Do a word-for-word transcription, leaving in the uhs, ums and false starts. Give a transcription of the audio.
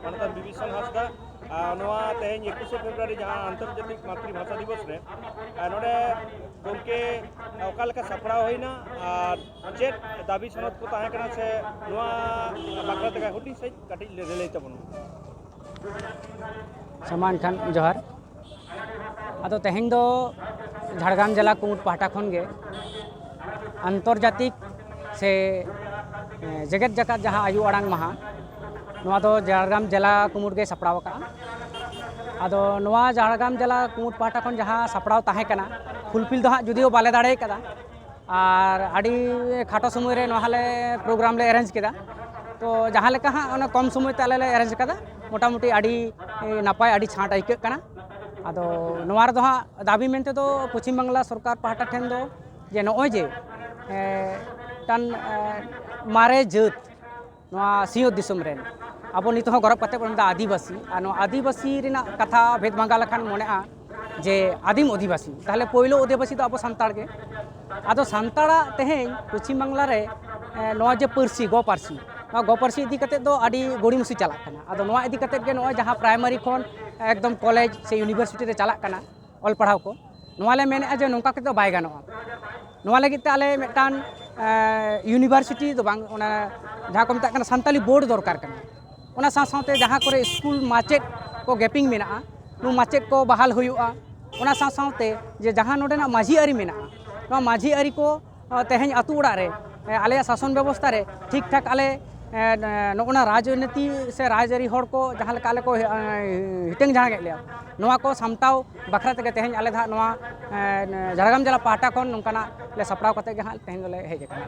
ᱢᱟᱱᱚᱛᱟᱱ ᱵᱤᱵᱷᱤᱥᱚᱱ ᱦᱟᱸᱥᱫᱟ, ᱟᱨ ᱱᱚᱣᱟ ᱛᱮᱦᱮᱧ ᱮᱠᱩᱥᱮ ᱯᱷᱮᱵᱽᱨᱩᱣᱟᱨᱤ ᱡᱟᱦᱟᱸ ᱟᱱᱛᱚᱨᱡᱟᱛᱤᱠ ᱢᱟᱛᱨᱤᱵᱷᱟᱥᱟ ᱫᱤᱵᱚᱥ ᱨᱮ, ᱟᱨ ᱱᱚᱰᱮ ᱜᱚᱢᱠᱮ ᱚᱠᱟ ᱞᱮᱠᱟ ᱥᱟᱯᱲᱟᱣ ᱦᱩᱭᱱᱟ ᱟᱨ ᱪᱮᱫ ᱫᱟᱹᱵᱤ ᱥᱚᱱᱚᱛ ᱠᱚ ᱛᱟᱦᱮᱸ ᱠᱟᱱᱟ, ᱥᱮ ᱱᱚᱣᱟ ᱵᱟᱠᱷᱨᱟ ᱛᱮ ᱦᱩᱰᱤᱧ ᱥᱟᱺᱦᱤᱡ ᱠᱟᱹᱴᱤᱡ ᱞᱟᱹᱭ ᱛᱟᱵᱚᱱ ᱢᱮ᱾ ᱥᱟᱢᱟᱱ ᱠᱷᱟᱱ ᱡᱚᱦᱟᱨ᱾ ᱟᱫᱚ ᱛᱮᱦᱮᱧ ᱫᱚ ᱡᱷᱟᱲᱜᱨᱟᱢ ᱡᱮᱞᱟ ᱠᱩᱢᱩᱴ ᱯᱟᱦᱴᱟ ᱠᱷᱚᱱ ᱜᱮ ᱟᱱᱛᱚᱨᱡᱟᱛᱤᱠ ᱥᱮ, ᱮ, ᱡᱮᱜᱮᱛ ᱡᱟᱠᱟᱛ ᱡᱟᱦᱟᱸ ᱟᱭᱳ ᱟᱲᱟᱝ ᱢᱟᱦᱟ, ᱱᱚᱣᱟ ᱫᱚ ᱡᱷᱟᱲᱜᱨᱟᱢ ᱡᱮᱞᱟ ᱠᱩᱢᱩᱴ ᱜᱮ ᱥᱟᱯᱲᱟᱣ ᱟᱠᱟᱫᱼᱟ᱾ ᱟᱫᱚ ᱱᱚᱣᱟ ᱡᱷᱟᱲᱜᱨᱟᱢ ᱡᱮᱞᱟ ᱠᱩᱢᱩᱴ ᱯᱟᱦᱴᱟ ᱠᱷᱚᱱ ᱡᱟᱦᱟᱸ ᱥᱟᱯᱲᱟᱣ ᱛᱟᱦᱮᱸ ᱠᱟᱱᱟ, ᱯᱷᱩᱞᱯᱷᱤᱞ ᱫᱚ ᱦᱟᱸᱜ ᱡᱩᱫᱤᱭᱳ ᱵᱟᱞᱮ ᱫᱟᱲᱮ ᱠᱟᱫᱟ, ᱟᱨ ᱟᱹᱰᱤ ᱠᱷᱟᱴᱚ ᱥᱚᱢᱚᱭ ᱨᱮ ᱱᱚᱣᱟ ᱞᱮ ᱯᱨᱳᱜᱨᱟᱢ ᱞᱮ ᱮᱨᱮᱧᱡᱽ ᱠᱮᱫᱟ᱾ ᱛᱚ ᱡᱟᱦᱟᱸ ᱞᱮᱠᱟ ᱦᱟᱸᱜ ᱚᱱᱟ ᱠᱚᱢ ᱥᱚᱢᱚᱭ ᱛᱮ ᱟᱞᱮ ᱞᱮ ᱮᱨᱮᱧᱡᱽ ᱠᱟᱫᱟ, ᱢᱚᱴᱟᱢᱩᱴᱤ ᱟᱹᱰᱤ, ᱮ, ᱱᱟᱯᱟᱭ, ᱟᱹᱰᱤ ᱪᱷᱟᱸᱴ ᱟᱹᱭᱠᱟᱹᱜ ᱠᱟᱱᱟ᱾ ᱟᱫᱚ ᱱᱚᱣᱟ ᱨᱮᱫᱚ ᱦᱟᱸᱜ ᱫᱟᱹᱵᱤ ᱢᱮᱱᱛᱮ ᱫᱚ ᱯᱚᱪᱷᱤᱢ ᱵᱟᱝᱞᱟ ᱥᱚᱨᱠᱟᱨ ᱯᱟᱦᱴᱟ ᱴᱷᱮᱱ ᱫᱚ ᱡᱮ ᱱᱚᱜᱼᱚᱭ ᱡᱮ, ᱮ, ᱢᱤᱫᱴᱟᱝ, ᱮ, ᱢᱟᱨᱮ ᱡᱟᱹᱛ ᱱᱚᱣᱟ ᱥᱤᱧᱚᱛ ᱫᱤᱥᱚᱢ ᱨᱮᱱ ᱟᱵᱚ ᱱᱤᱛᱚᱜ ᱦᱚᱸ ᱜᱚᱨᱚᱵᱽ ᱠᱟᱛᱮ ᱵᱚᱱ ᱢᱮᱱᱫᱟ ᱟᱹᱫᱤᱵᱟᱹᱥᱤ, ᱟᱨ ᱱᱚᱣᱟ ᱟᱹᱫᱤᱵᱟᱹᱥᱤ ᱨᱮᱱᱟᱜ ᱠᱟᱛᱷᱟ ᱵᱷᱮᱫ ᱵᱷᱟᱸᱜᱟ ᱞᱮᱠᱷᱟᱱ ᱢᱚᱱᱮᱜᱼᱟ ᱡᱮ ᱟᱹᱫᱤᱢ ᱟᱹᱫᱤᱵᱟᱹᱥᱤ, ᱛᱟᱦᱚᱞᱮ ᱯᱳᱭᱞᱳ ᱟᱹᱫᱤᱵᱟᱹᱥᱤ ᱫᱚ ᱟᱵᱚ ᱥᱟᱱᱛᱟᱲ ᱜᱮ᱾ ᱟᱫᱚ ᱥᱟᱱᱛᱟᱲᱟᱜ ᱛᱮᱦᱮᱧ ᱯᱚᱪᱷᱤᱢ ᱵᱟᱝᱞᱟ ᱨᱮ, ᱮ, ᱱᱚᱣᱟ ᱡᱮ ᱯᱟᱹᱨᱥᱤ, ᱜᱚ ᱯᱟᱹᱨᱥᱤ, ᱱᱚᱣᱟ ᱜᱚ ᱯᱟᱹᱨᱥᱤ ᱤᱫᱤ ᱠᱟᱛᱮ ᱫᱚ ᱟᱹᱰᱤ ᱜᱚᱲᱤᱢᱚᱥᱤ ᱪᱟᱞᱟᱜ ᱠᱟᱱᱟ᱾ ᱟᱫᱚ ᱱᱚᱣᱟ ᱤᱫᱤ ᱠᱟᱛᱮ ᱜᱮ ᱱᱚᱜᱼᱚᱭ ᱡᱟᱦᱟᱸ ᱯᱨᱟᱭᱢᱟᱨᱤ ᱠᱷᱚᱱ ᱮᱠᱫᱚᱢ ᱠᱚᱞᱮᱡᱽ ᱥᱮ ᱤᱭᱩᱱᱤᱵᱷᱟᱨᱥᱤᱴᱤ ᱨᱮ ᱪᱟᱞᱟᱜ ᱠᱟᱱᱟ ᱚᱞ ᱯᱟᱲᱦᱟᱣ ᱠᱚ, ᱱᱚᱣᱟ ᱞᱮ ᱢᱮᱱᱮᱫᱼᱟ ᱡᱮ ᱱᱚᱝᱠᱟ ᱠᱟᱛᱮ ᱫᱚ ᱵᱟᱭ ᱜᱟᱱᱚᱜᱼᱟ᱾ ᱱᱚᱣᱟ ᱞᱟᱹᱜᱤᱫ ᱛᱮ ᱟᱞᱮ ᱢᱤᱫᱴᱟᱝ, ᱮ, ᱤᱭᱩᱱᱤᱵᱷᱟᱨᱥᱤᱴᱤ ᱫᱚ ᱵᱟᱝ, ᱚᱱᱟ ᱡᱟᱦᱟᱸ ᱠᱚ ᱢᱮᱛᱟᱜ ᱠᱟᱱᱟ ᱥᱟᱱᱛᱟᱞᱤ ᱵᱳᱨᱰ ᱫᱚᱨᱠᱟᱨ ᱠᱟᱱᱟ᱾ ᱚᱱᱟ ᱥᱟᱶ ᱥᱟᱶᱛᱮ ᱡᱟᱦᱟᱸ ᱠᱚᱨᱮ ᱥᱠᱩᱞ ᱢᱟᱪᱮᱫ ᱠᱚ ᱜᱮᱯᱤᱝ ᱢᱮᱱᱟᱜᱼᱟ, ᱱᱩᱠᱩ ᱢᱟᱪᱮᱫ ᱠᱚ ᱵᱟᱦᱟᱞ ᱦᱩᱭᱩᱜᱼᱟ᱾ ᱚᱱᱟ ᱥᱟᱶ ᱥᱟᱶᱛᱮ ᱡᱮ ᱡᱟᱦᱟᱸ ᱱᱚᱰᱮᱱᱟᱜ ᱢᱟᱹᱡᱷᱤ ᱟᱹᱨᱤ ᱢᱮᱱᱟᱜᱼᱟ, ᱱᱚᱣᱟ ᱢᱟᱹᱡᱷᱤ ᱟᱹᱨᱤ ᱠᱚ, ᱚ, ᱛᱮᱦᱮᱧ ᱟᱹᱛᱩ ᱚᱲᱟᱜ ᱨᱮ, ᱮ, ᱟᱞᱮᱭᱟᱜ ᱥᱟᱥᱚᱱ ᱵᱮᱵᱚᱥᱛᱷᱟ ᱨᱮ ᱴᱷᱤᱠ ᱴᱷᱟᱠ ᱟᱞᱮ, ᱮ, ᱱᱚᱜᱼᱚ ᱱᱟ ᱨᱟᱡᱽᱱᱤᱛᱤ ᱥᱮ ᱨᱟᱡᱽᱟᱹᱨᱤ ᱦᱚᱲ ᱠᱚ ᱡᱟᱦᱟᱸ ᱞᱮᱠᱟ ᱟᱞᱮ ᱠᱚ, ᱮ, ᱦᱤᱴᱟᱹᱝ ᱡᱷᱟᱲᱟᱝ ᱮᱫ ᱞᱮᱭᱟ, ᱱᱚᱣᱟ ᱠᱚ ᱥᱟᱢᱴᱟᱣ ᱵᱟᱠᱷᱨᱟ ᱛᱮᱜᱮ ᱛᱮᱦᱮᱧ ᱟᱞᱮ ᱫᱚ ᱦᱟᱸᱜ ᱱᱚᱣᱟ, ᱮ, ᱡᱷᱟᱲᱜᱨᱟᱢ ᱡᱮᱞᱟ ᱯᱟᱦᱴᱟ ᱠᱷᱚᱱ ᱱᱚᱝᱠᱟᱱᱟᱜ ᱞᱮ ᱥᱟᱯᱲᱟᱣ ᱠᱟᱛᱮ ᱜᱮ ᱦᱟᱸᱜ ᱛᱮᱦᱮᱧ ᱫᱚᱞᱮ ᱦᱮᱡ ᱟᱠᱟᱱᱟ᱾